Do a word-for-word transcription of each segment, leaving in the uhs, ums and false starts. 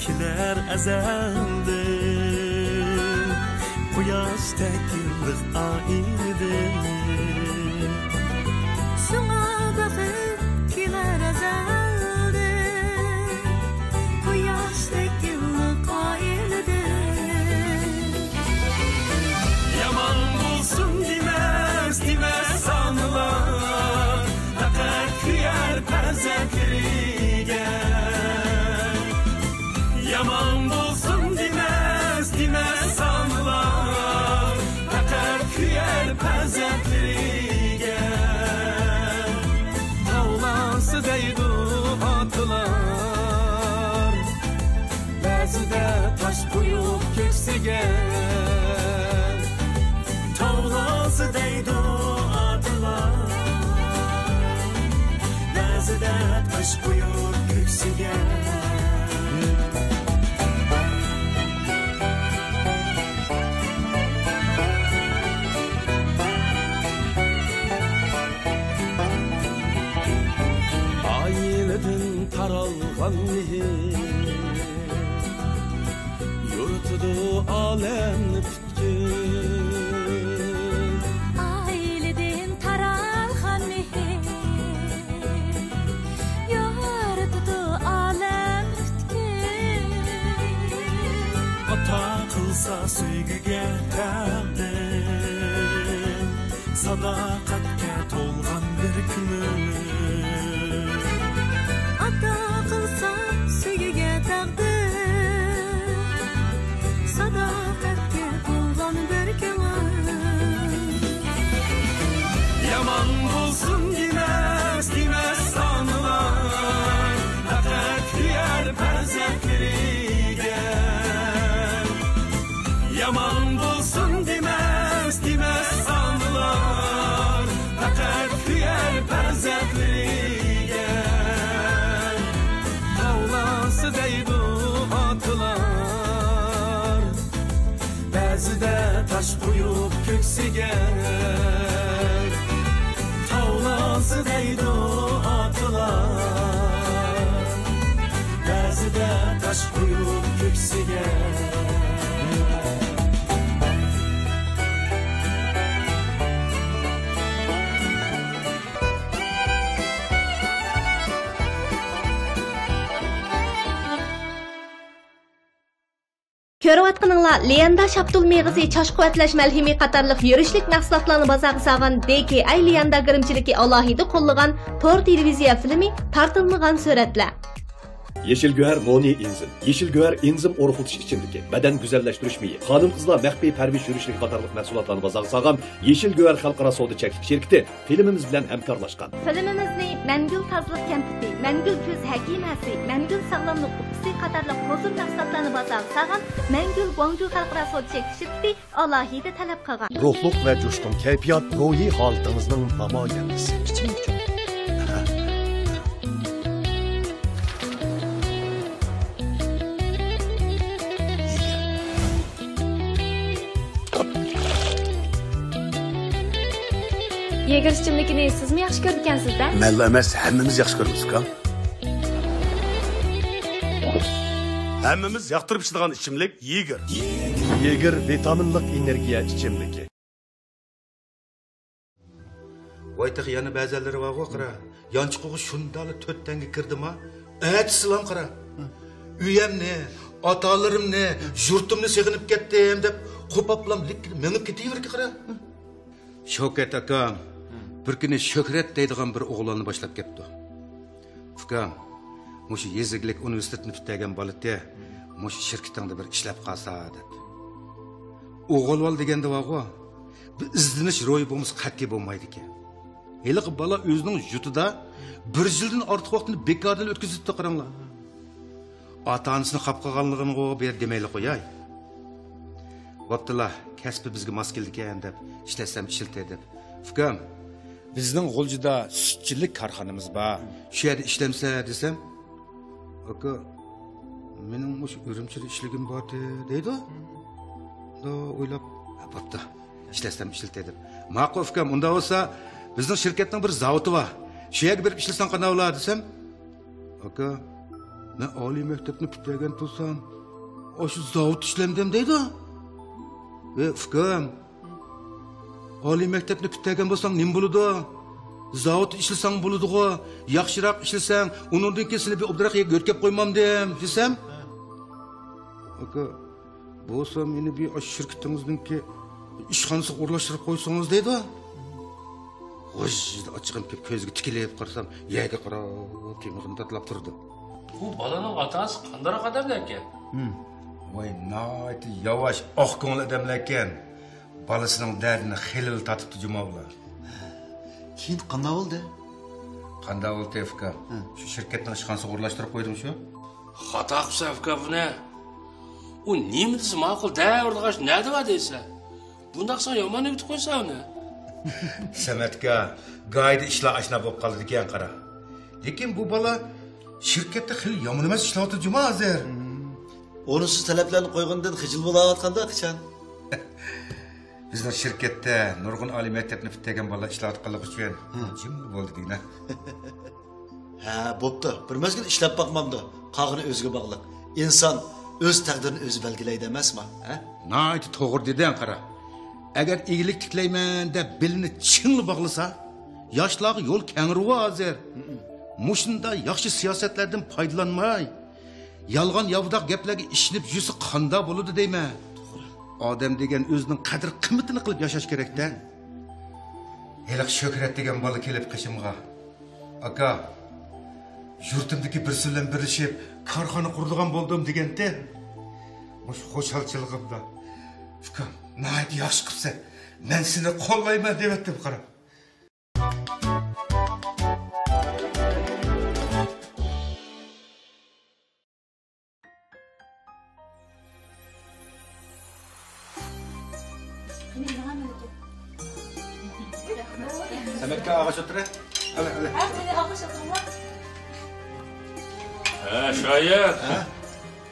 كېلەر ئەزەلدىن، قۇياشتەك يىللىق ئائىلىدىن. شۇڭا بەخت كېلەر ئەزەلدىن، قۇياشتەك يىللىق ئائىلىدىن. يامان بولسۇن دېمەس، دېمەس ئانىلار، پەقەت كۆيەر پەرزەنتلىرىگە. يامان بولسۇن دېمەس، دېمەس ئانىلار، پەقەت كۆيەر پەرزەنتلىرىگە. تاۋلانسا دەيدۇ ئاتىلار، بەزىدە تاش قويۇپ كۆكسىگە. تاۋلانسا دەيدۇ ئاتىلار، بەزىدە تاش قويۇپ كۆكسىگە. ئائىلىدىن تارالغان مېھىر يورۇتىدۇ ئالەمنى پۈتكۈل. ئائىلىدىن تارالغان مېھىر يورۇتىدۇ ئالەم پۈتكۈل. ئاتا قىلسا سۆيگۈگە تەقدىر، ساداقەتكە تولغان بىر كۆڭۈل. ئاتا قىلسا سۆيگۈگە تەقدىر، ساداقەتكە تولغان بىر كۆڭۈل. يامان بولسۇن دېمەس، دېمەس ئانىلار، پەقەت كۆيەر پەرزەنتلىرىگە. يامان بولسۇن دېمەس، دېمەس ئانىلار، پەقەت كۆيەر پەرزەنتلىرىگە. تاۋلانسا دەيدۇ ئاتىلار، بەزىدە تاش قويۇپ كۆكسىگە. تاۋلانسا دەيدۇ ئاتىلار، بەزىدە تاش قويۇپ كۆكسىگە. كۆرۈۋاتقىنىڭلار ليەندا شاپتۇل مېغىزى، چاچ قۇۋۋەتلەش مەلھىمى قاتارلىق يۈرۈشلۈك مەھسۇلاتلارنى بازارغا سالغان دې كېي ئاي ليەندا گىرىمچىلىكى ئالاھىدە قوللىغان تور تېلېۋىزىيە فىلىمى تارتىلمىغان سۈرەتلەر. يېشىل گۆھەر مونى ئېنزىم. يېشىل گۆھەر ئېنزىم ئورۇقلىتىش ئىچىملىكى، بەدەن گۈزەللەشتۈرۈش مېيى، خانىم-قىزلار مەخپىي پەرۋىش يۈرۈشلۈكى قاتارلىق مەھسۇلاتلارنى بازارغا سالغان يېشىل گۆھەر خەلقئارا سودا چەكلىك شىركىتى فىلىمىمىز بىلەن ھەمكارلاشقان. فىلىمىمىزنى مەنگۈل تازىلىق كەمپۈتى، مەنگۈل كۆز ھەكىمەسى، مەنگۈل ساغلاملىق ئۇكىسى قاتارلىق ھۇزۇر مەھسۇلاتلارنى بازارغا سالغان مەنگۈل گۇاڭجۇ خەلقئارا سودا چەكلىك شىركىتى ئالاھىدە تەلەپ قىلغان. روھلۇق ۋە جۇشقۇن كەيپىيات روھىي ھالىتىڭىزنىڭ نامايەندىسى. ئىچىملىك چوڭ. يېگېر ئىچىملىكىنى سىزمۇ ياخشى كۆرىدىكەنسىز-دە؟ مەنلا ئەمەس، ھەممىمىز ياخشى كۆرىمىز، ئۇكام. ھەممىمىز ياقتۇرۇپ ئىچىدىغان ئىچىملىك يېگېر. يېگېر ۋىتامىنلىق ئېنېرگىيە ئىچىملىكى. ۋاي، تېخى يەنە بەزەنلىرى بارغۇ، قارا. يانچۇقىغا شۇنداقلا تۆت تەڭگە كىردىما، ئەتىسىلام قارا. ئۆيەمنى، ئاتالىرىمنى، يۇرتۇمنى سېغىنىپ كەتتىم دەپ، قوپاپلام لىككىدە مېڭىپ كېتىۋېرىدۇ قارا. شەۋكەت ئاكام، بىر كۈنى شۆھرەت دەيدىغان بىر ئوغلاننى باشلاپ كەپتۇ. ئۇكام، مۇشۇ يېزا ئىگىلىك ئۇنىۋېرسىتېتىنى پۈتتۈرگەن بالىتى مۇشۇ شىركىتىڭدە بىر ئىشلەپ قالسا دەپ. ئوغۇل بالا دېگەندە بارغۇ، بىر ئىزدىنىش روھى بولمىسا قەتئىي بولمايدىكەن. ھېلىقى بالا ئۆزىنىڭ يۇرتىدا بىر يىلدىن ئارتۇق ۋاقىتنى بىكاردىلا ئۆتكۈزۈپتۇ، قاراڭلار. ئاتا-ئانىسىنى خاپا قىلغانلىقىنىغۇ بىر دېمەيلى قوياي. بوپتۇلا، كەسپى بىزگە ماس كېلىدىكەن دەپ، ئىشلەتسەم ئىشلىتەي دەپ. ئۇكام، بىزنىڭ غۇلجىدا سۈتچىلىك كارخانىمىز بار. شۇ يەردە ئىشلەمسە دېسەم، ئاكا، مېنىڭ مۇشۇ ئۈرۈمچىدە ئىشلىگۈم بارتى دەيدۇ. دا ئويلاپ، ھە، بوپتۇ، ئىشلەتسەم ئىشلىتەي دەپ. ماقۇل ئۇكام، ئۇنداق بولسا بىزنىڭ شىركەتنىڭ بىر زاۋۇتى بار. شۇ يەرگە بېرىپ ئىشلىسەڭ قانداق بولا دېسەم، ئاكا، مەن ئالىي مەكتەپنى پۈتتۈرگەن تۇرسام، ئاشۇ زاۋۇتتا ئىشلەمدىم دەيدۇ. ۋەي ئۇكام، ئالىي مەكتەپنى پۈتتۈرگەن بولساڭ نېمە بولىدۇ؟ زاۋۇتتا ئىشلىسەڭ بولىدىغۇ، ياخشىراق ئىشلىسەڭ، ئۇنىڭدىن كېيىن سېنى بىر ئوبدانراق يەرگە يۆتكەپ قويمامدىم دېسەم، ئاكا، بولسا مېنى بىر ئاشۇ شىركىتىڭىزنىڭكى ئىشخانىسىغا ئورۇنلاشتۇرۇپ قويسىڭىز دەيدۇ. غۇژژىدە ئاچچىقىم كېلىپ كۆزىگە تىكىلىپ قارىسام، يەرگە قاراپ تېمىغىنى دادلاپ تۇرىدۇ. بۇ بالىنىڭ ئاتا-ئانىسى قانداق ئادەملەركەن؟ ھىم. ۋاي، ناھايىتى ياۋاش، ئاق كۆڭۈل ئادەملەركەن. بالىسىنىڭ دەردىنى خېلىلا تارتىپتۇ جۇما ئۇلار. كېيىن قانداق بولدى؟ قانداق بولدى، ئۇكام؟ ھە. شۇ شىركەتنىڭ ئىشخانىسىغا ئورۇنلاشتۇرۇپ قويدۇم شۇ. خاتا قىپسەن ئۇكا بۇنى. ئۇ نېمە دېسە ماقۇل، دەۋر دېگەچ نەدە بار دەيسەن. بۇنداق ساڭا يامان ئۆگىتىپ قويسا ئۇنى. سەمەت ئۇكا، گايىدا ئىشلار ئاشۇنداق بولۇپ قالىدىكەن قارا. لېكىن بۇ بالا شىركەتتە خېلى يامان ئەمەس ئىشلەۋاتىدۇ جۇما ھازىر. ئورۇنسىز تەلەپلەرنى قويغىنىدىن خىجىل بولاۋاتقاندا قاچان؟ بىزنىڭ شىركەتتە نۇرغۇن ئالىي مەكتەپنى پۈتتۈرگەن بالىلار ئىشلەۋاتقانلىقى ئۈچۈن ھە. جىم بولدى دېگىنە. ھە، بوپتۇ. بىر مەزگىل ئىشلەپ باقمامدۇ؟ قالغىنى ئۆزىگە باغلىق. ئىنسان ئۆز تەقدىرىنى ئۆزى بەلگىلەيدۇ ئەمەسما، ھە؟ ناھايىتى توغرا دېدىڭ، قارا. ئەگەر ئىگىلىك تىكلەيمەن دەپ بېلىنى چىڭلا باغلىسا، ياشلارغا يول كەڭرىۋۇ ھازىر. مۇشۇنداق ياخشى سىياسەتلەردىن پايدىلانماي، يالغان ياۋىداق گەپلەرگە ئىشىنىپ يۈرسە قانداق بولىدۇ دەيمەن. ئادەم دېگەن ئۆزىنىڭ قەدىر-قىممىتىنى قىلىپ ياشاش كېرەكتە. ھېلىقى شۆھرەت دېگەن بالا كېلىپ قېشىمغا، ئاكا، يۇرتۇمدىكى بىرسى بىلەن بىرلىشىپ كارخانا قۇرىدىغان بولدۇم دېگەنتى. مۇشۇ خۇشالچىلىقىمدا، ئۇكام، ناھايىتى ياخشى قىپسەن، مەن سېنى قوللايمەن دەۋەتتىم، قارا. سەمەتكە ئاغاچ ئولتۇرە. ئەلە، ئەلە. ھە، شايەت. ھە؟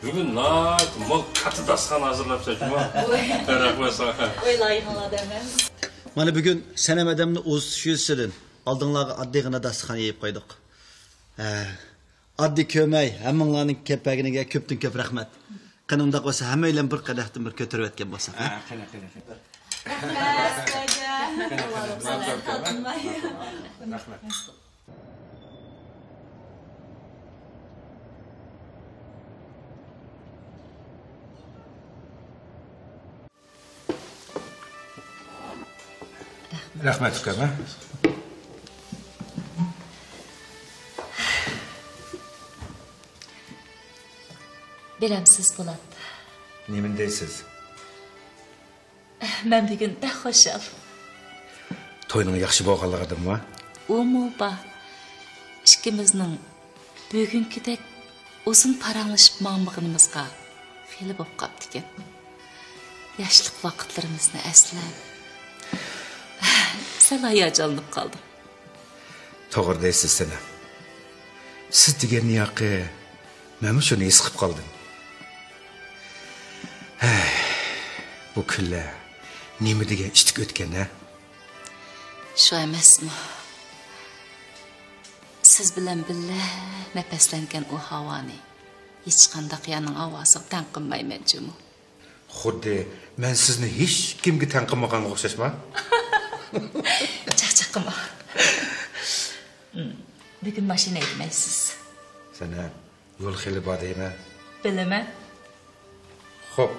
بۈگۈن ناھايىتى مول كاتتا داستىخان ھازىرلاپسەن جۇمۇ. رەھمەت ساڭا. مانا بۈگۈن سەنەم ئادەمنى ئۇزىتىش يۈزىسىدىن ئالدىڭلارغا ئاددىيغىنا داستىخان يېيىپ قويدۇق. ھە. ئاددىي كۆرمەي، ھەممىڭلارنىڭ كەپ بەرگىنىگە كۆپتىن كۆپ رەھمەت. قېنى ئۇنداق بولسا، ھەممەيلەن بىر قەدەھتىن بىر كۆتۈرۈۋەتكەن بولساق، ھە؟ ھە، قېنى، قېنى، قېنى. رەھمەت، خوجا. رەھمەت. رەھمەت، ئۇكام، ھە؟ بىلەمسىز، پولات؟ نېمىنى دەيسىز؟ مەن بۈگۈن بەك خۇشال. توينىڭ ياخشى بولغانلىقىدىنمۇ؟ ئۇمۇ بار. ئىككىمىزنىڭ بۈگۈنكىدەك ئۇزۇن پاراڭلىشىپ ماڭمىغىنىمىزغا خېلى بولۇپ قاپتىكەن. ياشلىق ۋاقىتلىرىمىزنى ئەسلەپ، سەل ھاياجانلىنىپ قالدىم. توغرا دەيسىز، سەنەم. سىز دېگەننى ياقى، مەنمۇ شۇنى ھېس قىلىپ قالدىم. ھەي، بۇ كۈنلەر نېمە دېگەن ئىتتىك ئۆتكەن، ھە؟ شۇ ئەمەسمۇ؟ سىز بىلەن بىللە نەپەسلەنگەن ئۇ ھاۋانى ھېچقانداق يەرنىڭ ھاۋاسىغا تەڭ قىلمايمەن جۇمۇ. خۇددى مەن سىزنى ھېچكىمگە تەڭ قىلمىغانغا ئوخشاشما؟ چاقچاق قىلما. بۈگۈن ماشىنا ھەيدىمەيسىز. سەنەم، يول خېلى بار دەيمەن. بىلىمەن. خوپ.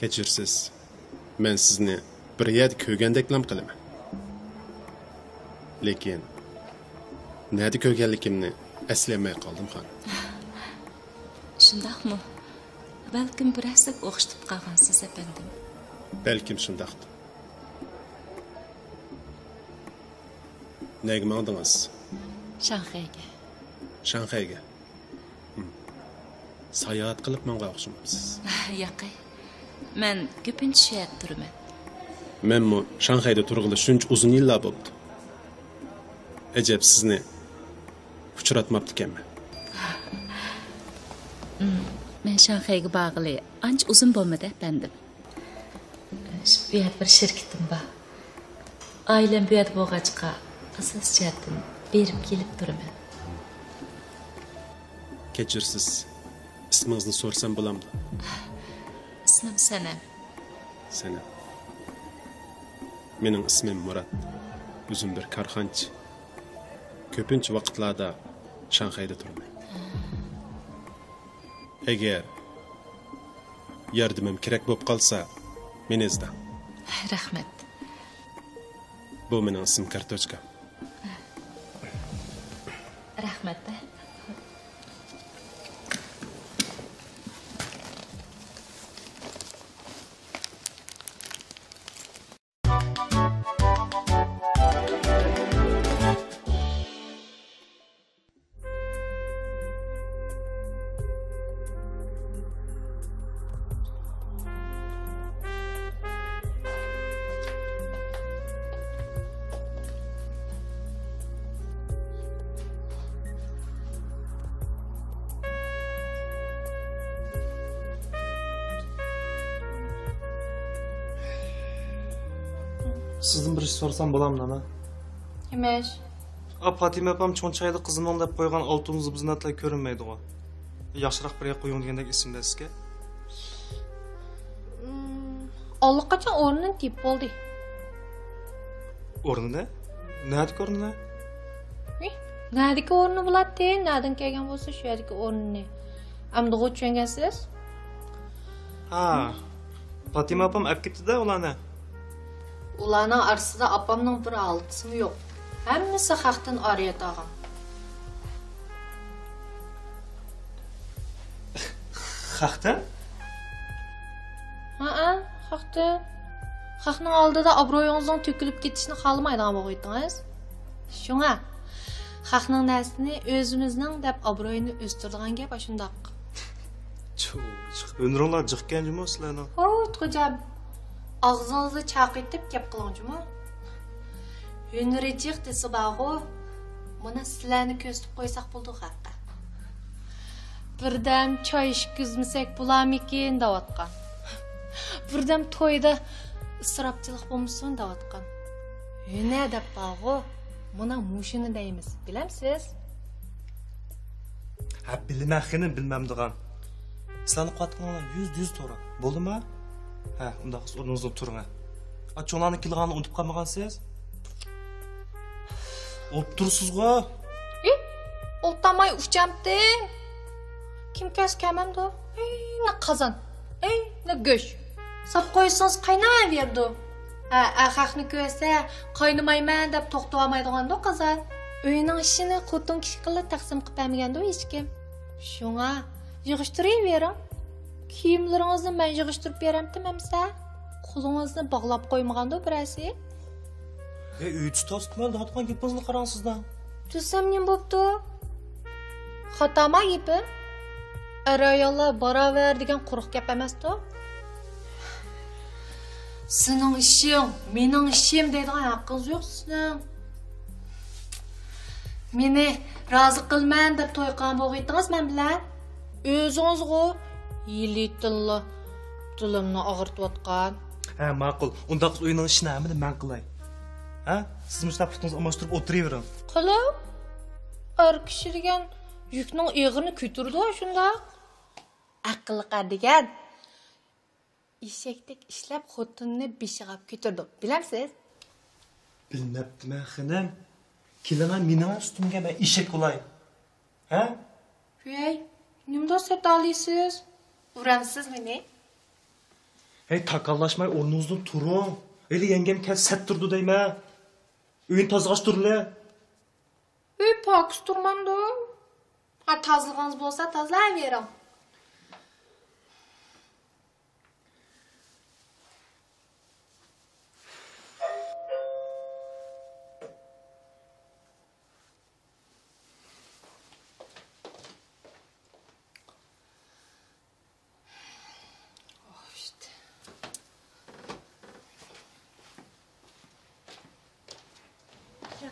كەچۈرسىز، مەن سىزنى بىر يەردە كۆرگەندەكلام قىلىمەن. لېكىن نەدە كۆرگەنلىكىمنى ئەسلىيەلمەي قالدىم، خانىم. شۇنداقمۇ؟ بەلكىم بىرەرسىگە ئوخشىتىپ قالغانسىز، ئەپەندىم. بەلكىم شۇنداقتۇ. نەگە ماڭدىڭىز؟ شاڭخەيگە. شاڭخەيگە؟ ساياھەت قىلىپ ماڭغان ئوخشىمامسىز؟ ياقەي، مەن كۆپىنچە شۇ يەردە تۇرىمەن. مەنمۇ شاڭخەيدە تۇرغىلى شۇنچە ئۇزۇن يىللار بولدى. ئەجەب، سىزنى ئۇچراتماپتىكەنمەن. مەن شاڭخەيگە بارغىلى ئانچە ئۇزۇن بولمىدى، ئەپەندىم. بۇ يەردە بىر شىركىتىم بار. ئائىلەم بۇ يەردە بولغاچقا، ئاساسىي جەھەتتىن بېرىپ كېلىپ تۇرىمەن. كەچۈرىسىز، ئىسمىڭىزنى سورىسام بولامدۇ؟ ئىسمىم سەنەم. سەنەم. مېنىڭ ئىسمىم مۇرات. ئۆزۈم بىر كارخانىچى. كۆپىنچە ۋاقىتلاردا شاڭخەيدە تۇرىمەن. ئەگەر ياردىمىم كېرەك بولۇپ قالسا، مېنى ئىزدەڭ. رەھمەت. بۇ مېنىڭ ئىسىم كارتوچكام. رەھمەت. سىزدىن بىر ئىش سورىسام بولامدۇ، ئانا؟ نېمە ئىش؟ ئا، پاتىمە ئاپام چوڭ چايلىق قىزىمنىڭ دەپ قويغان ئالتۇن زىبۇ-زىننەتلەر كۆرۈنمەيدىغۇ. ياخشىراق بىر يەرگە قويۇڭ دېگەندەك ئېسىمدە سىزگە. ئاللىقاچان ئورنىنى تېپىپ بولدى. ئورنىنى؟ نەدىكى ئورنىنى؟ ھى، نەدىكى ئورنى بولاتتى؟ نەدىن كەلگەن بولسا شۇ يەردىكى ئورنىنى. ئەمدىغۇ چۈشەنگەنسىز؟ ھا، پاتىمە ئاپام ئەپ كېتىدۇ ئۇلارنى. ئۇلارنىڭ ئارىسىدا ئاپامنىڭ بىر ھالتىسىمۇ يوق. ھەممىسى خەقتىن ئارىيەت ئالغان. خەقتىن؟ ھەئە، خەقتىن. خەقنىڭ ئالدىدا ئابرۇيىڭىزنىڭ تۆكۈلۈپ كېتىشىنى خالىمايدىغان بولغىيتىڭىز. شۇڭا، خەقنىڭ نەرسىنى ئۆزىمىزنىڭ دەپ ئابرۇيىنى ئۆستۈرىدىغان گەپ ئاشۇنداق. چۇ، ھۈنىرىڭلار جىقكەن جۇمۇ سىلەرنىڭ. ھوت، خوجام، ئاغزىڭىزنى چاقىيتىپ گەپ قىلىڭ جۇمۇ. ھۈنىرى جىق دېسە بارغۇ، مانا سىلەرنى كۆرسىتىپ قويساق بولىدۇ خەققە. بىردەم چاي ئىچكۈزمىسەك بولارمىكىن دەۋاتقان. بىردەم تويدا ئىسراپچىلىق بولمىسۇن دەۋاتقان. ھۈنەر دەپ بارغۇ، مانا مۇشۇنى دەيمىز، بىلەمسىز؟ ھە، بىلىمەن خېنىم، بىلمەمدىغان. سىلەرنىڭ قىلىۋاتقىنىڭلار يۈزدە يۈز توغرا. بولدىما؟ ھە، ئۇنداق بولسا ئورنىڭىزدىن تۇرۇڭ، ھە. ئا، چوڭلارنىڭ كېلىدىغانلىقىنى ئۇنتۇپ قالمىغانسىز؟ ئولتۇرسىزغۇ. ئى، ئولتۇرماي ئۇچامتىم. كىم كەلسە كەلمەمدۇ؟ ئەينى قازان، ئەينى گۆش. ساپ قويسىڭىز قايناۋېرىدۇ. ھە، ئەر خەقنى كۆرسە، قاينىمايمەن دەپ توختىۋالمايدىغاندۇ قازان. ئۆينىڭ ئىشىنى خوتۇن كىشى قىلىپ تەقسىم قىلىپ بەرمىگەندۇ ھېچكىم. شۇڭا يىغىشتۇرۇۋېرىڭ. كىيىملىرىڭىزنى مەن يىغىشتۇرۇپ بېرەمتىم ئەمىسە؟ قولىڭىزنى باغلاپ قويمىغاندۇ بىرەرسى؟ ھەي، ئۆيدە تاس-تۈمەن دەۋاتقان گېپىڭىزنى قاراڭ سىزنىڭ. دېسەم نېمە بوپتۇ؟ خاتاما گېپىم؟ ئەر-ئاياللار باراۋەر دېگەن قۇرۇق گەپ ئەمەستۇ؟ سېنىڭ ئىشىڭ، مېنىڭ ئىشىم دەيدىغان ھەققىڭىز يوق سىزنىڭ. مېنى رازى قىلىمەن دەپ توي قىلغان بولغىيتىڭىز مەن بىلەن. ئۆزىڭىزغۇ ھېلىتىنلا دىلىمنى ئاغرىتىۋاتقان. ھە، ماقۇل. ئۇنداق ئۆينىڭ ئىشىنى ھەممىنى مەن قىلاي. ھە؟ سىز مۇشۇنداق پۇتىڭىزنى ئالماشتۇرۇپ ئولتۇرۇۋېرىڭ. قىلىڭ. ئەر كىشى دېگەن يۈكنىڭ ئېغىرىنى كۆتۈرىدۇ شۇنداق. ئەقىللىق ئەر دېگەن ئېشەكتەك ئىشلەپ، خوتۇنىنى بېشىغا كۆتۈرىدۇ، بىلەمسىز؟ بىلمەپتىمەن خېنىم. كېلىڭە مېنىڭ ئۈستۈمگە، مەن ئېشەك بولاي. ھە؟ ۋەي، نېمىنداق سەت ئالىسىز؟ ئۇرامسىز مېنى؟ ھەي، تاكاللاشماي ئورنىڭىزدىن تۇرۇڭ. ھېلى يەڭگەم كەلسە سەت تۇرىدۇ دەيمەن. ئۆينى تازىغاچ تۇرۇلە. ئۆي پاكىز تۇرمامدۇ؟ ھە، تازىلىقىڭىز بولسا تازىلاۋېرىڭ.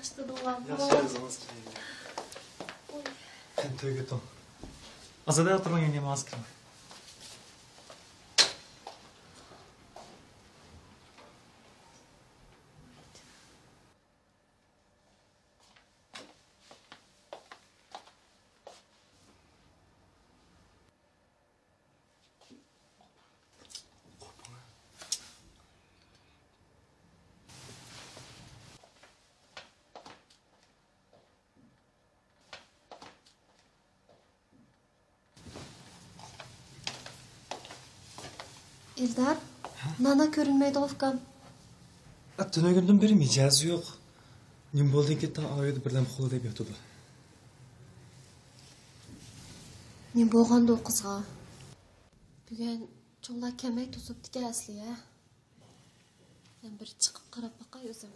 ياخشى ئۆزىڭىز. قېنى تۆگە تۇڭ. ئازادە ئولتۇرۇڭ، يەڭگەم ھازىر كىرىمەن. ئېلدار، نانا كۆرۈنمەيدۇ ئۇكام. ئە، تۈنۈگۈندىن بېرى مىجەزى يوق. نېمە بولدىكىن، تاڭ ئايدا بىردەم خۇلۇ دەپ ياتىدۇ. نېمە بولغاندۇ ئۇ قىزغا؟ بۈگۈن چوڭلار كەلمەي توسۇپتىكەن ئەسلى ھە. مەن بىر چىقىپ قاراپ باقاي ئۆزۈم.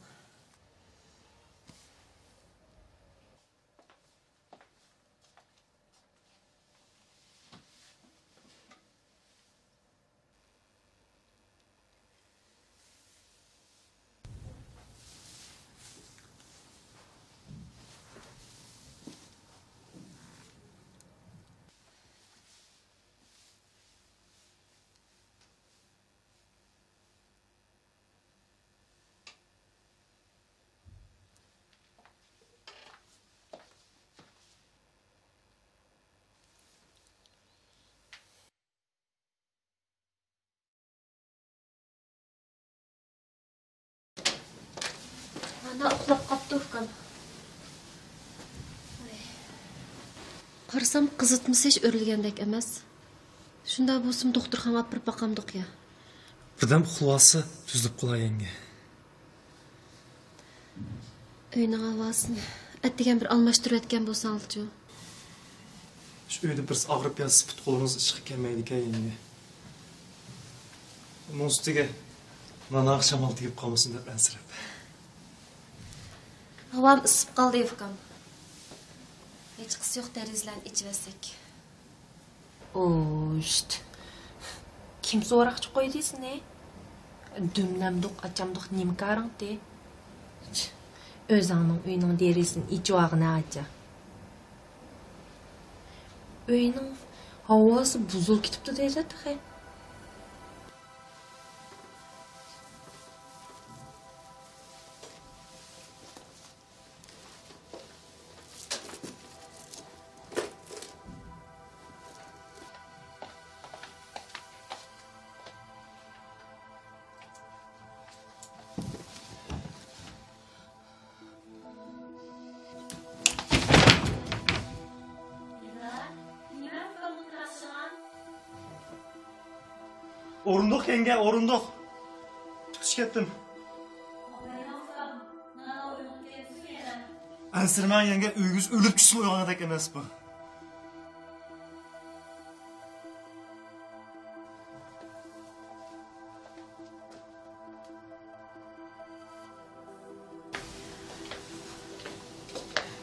مانا ئۇخلاپ قاپتۇ ئۇكام. قارىسام قىزىتمىسى ھېچ ئۆرۈلگەندەك ئەمەس. شۇنداق بولسىمۇ دوختۇرخانىغا ئاپىرىپ باقامدۇق يا؟ بىردەم ئۇخلىۋالسا تۈزۈلۈپ قالار يەڭگە. ئۆينىڭ ھاۋاسىنى ئەتىگەن بىر ئالماشتۇرۇۋەتكەن بولساڭلارچۇ؟ شۇ ئۆيدە بىرسى ئاغرىپ ياتسا پۇت-قولىڭىز ئىشقا كەلمەيدىكەن يەڭگە. ئۇنىڭ ئۈستىگە ناناغا شامال تېگىپ قالمىسۇن دەپ ئەنسىرەپ. ھاۋام ئىسسىپ قالدى ئۇكام. ھېچقىسى يوق، دېرىزىلەرنى ئېچىۋەتسەك. ئوشت. كىم سوراقچى قويدى سېنى؟ دۈملەمدۇق، ئاچامدۇق نېمە كارىڭتى؟ ئۆزۈڭنىڭ ئۆينىڭ دېرىزىسىنى ئېچىۋالغىنە ئاچا. ئۆينىڭ ھاۋاسى بۇزۇلۇپ كېتىپتۇ دەيسە تېخى. ئورۇندۇق يەڭگە، ئورۇندۇق. چىقىشىپ كەتتىم. ئەنسىرىمەڭ يەڭگە، ئۆيىڭىز ئۆلۈپ چۈشسىمۇ ئويغانغۇدەك ئەمەس بۇ.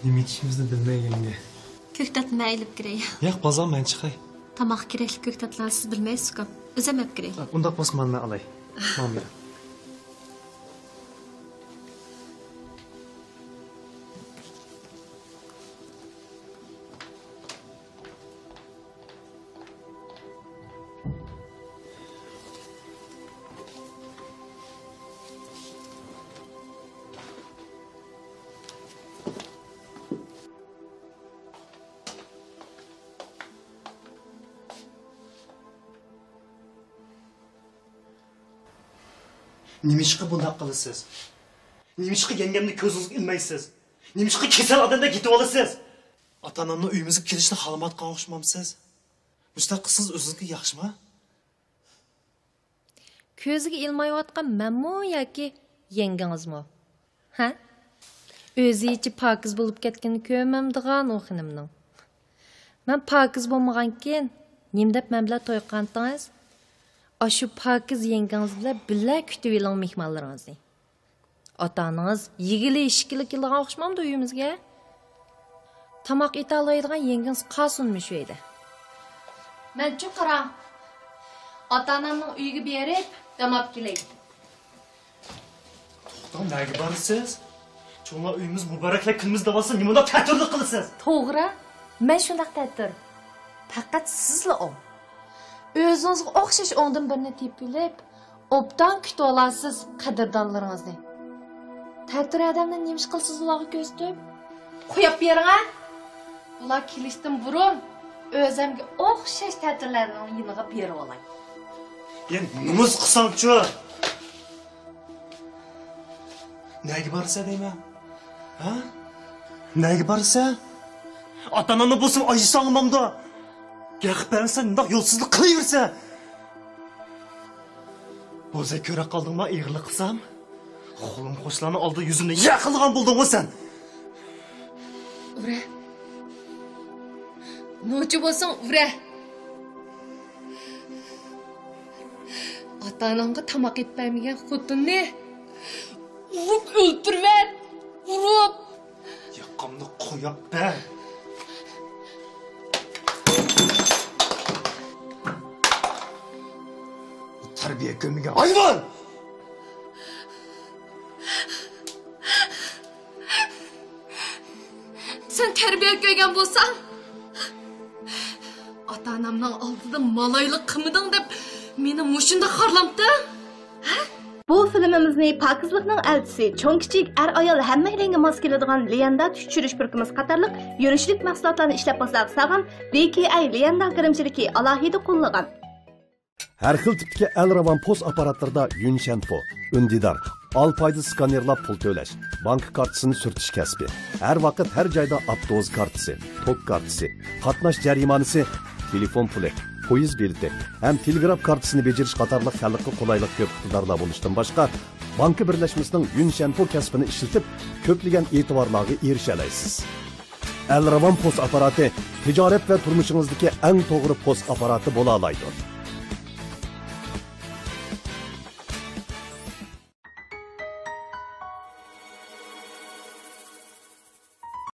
نېمە ئېتىشىمىزنى بىلمەي يەڭگە. كۆكتاتنى مەن ئېلىپ كىرەي. ياق، بازار مەن چىقاي. تاماققا كېرەكلىك كۆكتاتلارنى سىز بىلمەيسىزكۇ. ئۆزۈم ئەپ كىرەي. ئۇنداق بولسا مانا مەن ئالاي. ماڭا بېرىڭ. نېمىشقا بۇنداق قىلىسىز؟ نېمىشقا يەڭگەمنى كۆزىڭىزگە ئىلمايسىز؟ نېمىشقا كېسەل ئادەمدەك يېتىۋالىسىز؟ ئاتا-ئانامنىڭ ئۆيىمىزگە كېلىشىنى خالىمايۋاتقان ئوخشىمامسىز؟ مۇشۇنداق قىلسىڭىز ئۆزىڭىزگە ياخشىما؟ كۆزىگە ئىلمايۋاتقان مەنمۇ ياكى يەڭگىڭىزمۇ؟ ھە؟ ئۆزىچە پاكىز بولۇپ كەتكىنىنى كۆرمەمدىغان ئۇ خېنىمنىڭ. مەن پاكىز بولمىغانكىن، نېمە دەپ مەن بىلەن توي قىلغانتىڭىز؟ ئاشۇ پاكىز يەڭگىڭىز بىلەن بىللە كۈتۈۋېلىڭ مېھمانلىرىڭىزنى. ئاتا-ئانىڭىز يېگىلى ئىچكىلى كېلىدىغان ئوخشىمامدۇ ئۆيىمىزگە؟ تاماق ئېتەلەيدىغان يەڭگىڭىز قالسۇنمۇ شۇ يەردە؟ مەنچۇ قاراڭ، ئاتا-ئانامنىڭ ئۆيىگە بېرىپ دەم ئاپ كېلەي. توختاڭ، نەگە بارىسىز؟ شۇڭا ئۆيىمىز مۇبارەكلەر كۈنىمىز دەۋالسا نېمانداق تەتۈرلۈك قىلىسىز؟ توغرا، مەن شۇنداق تەتۈر. پەقەت سىزلا ئوڭ. ئۆزىڭىزگە ئوخشاش ئوڭدىن بىرنى تېپىۋېلىپ، ئوبدان كۈتۈۋالارسىز قەدىردانلىرىڭىزنى. تەتۈر ئادەمنى نېمىش قىلىسىز ئۇلارغا كۆرسىتىپ؟ قويۇپ بېرىڭە. ئۇلار كېلىشتىن بۇرۇن ئۆزەمگە ئوخشاش تەتۈرلەرنىڭ يېنىغا بېرىۋالاي. يا نومۇس قىلساڭچۇ! نەگە بارىسەن دەيمەن؟ ھە؟ نەگە بارىسەن؟ ئاتا-ئانامنى بولسا ئايىساڭ ئالمامدۇ؟ گەپ بەرمىسەم مۇنداق يولسىزلىق قىلىۋېرىسەن. بولسا كۆرۈپ قالدىڭما ئېغىرلىق قىلسام؟ قولۇم قوشلارنىڭ ئالدىدا يۈزۈمنى يەر قىلغان بولدۇڭغۇ سەن. ئۇرە. نوچى بولساڭ ئۇرە. ئاتا-ئاناڭغا تاماق ئېتىپ بەرمىگەن خوتۇننى ئۇرۇپ ئۆلتۈرۈۋەت! ئۇرۇپ! ياقامنى قويۇپ بەر! بۇ تەربىيە كۆرمىگەن ھايۋان! سەن تەربىيە كۆرگەن بولساڭ، ئاتا-ئانامنىڭ ئالدىدا مالايلىق قىلمىدىڭ دەپ مېنى مۇشۇنداق خارلامتىڭ؟ ھە؟ بۇ فىلىمىمىزنى پاكىزلىقنىڭ ئەلچىسى، چوڭ-كىچىك، ئەر-ئايال ھەممەيلەنگە ماس كېلىدىغان ليەندا چۈش چۈشۈرۈش پۈركىمىسى قاتارلىق يۆنىشلىك مەھسۇلاتلارنى ئىشلەپ بازارغا سالغان بى كېي ئاي ليەندا گىرىمچىلىكى ئالاھىدە قوللىغان. ھەر خىل تىپتىكى ئەلراۋان پوس ئاپپاراتلىرىدا يۈنشەنفو، ئۈندىدار، ئالپايدا سكانېرلاپ پۇل تۆلەش، بانكا كارتىسىنى سۈرتۈش كەسپى، ھەر ۋاقىت ھەر جايدا ئاپتوبۇس كارتىسى، توك كارتىسى، قاتناش جەرىمانىسى، تېلېفون پۇلى، پويىز بېلىتى ھەم تېلېگراف كارتىسىنى بېجىرىش قاتارلىق خەلققە قولايلىق كۆپ ئىقتىدارلار بولۇشتىن باشقا، بانكا بىرلەشمىسىنىڭ يۈنشەنفو كەسپىنى ئىشلىتىپ، كۆپلىگەن ئېتىبارلارغا ئېرىشەلەيسىز. ئەلراۋان پوس ئاپپاراتى تىجارەت ۋە تۇرمۇشىڭىزدىكى ئەڭ توغرا پوس ئاپپاراتى بولالايدۇ.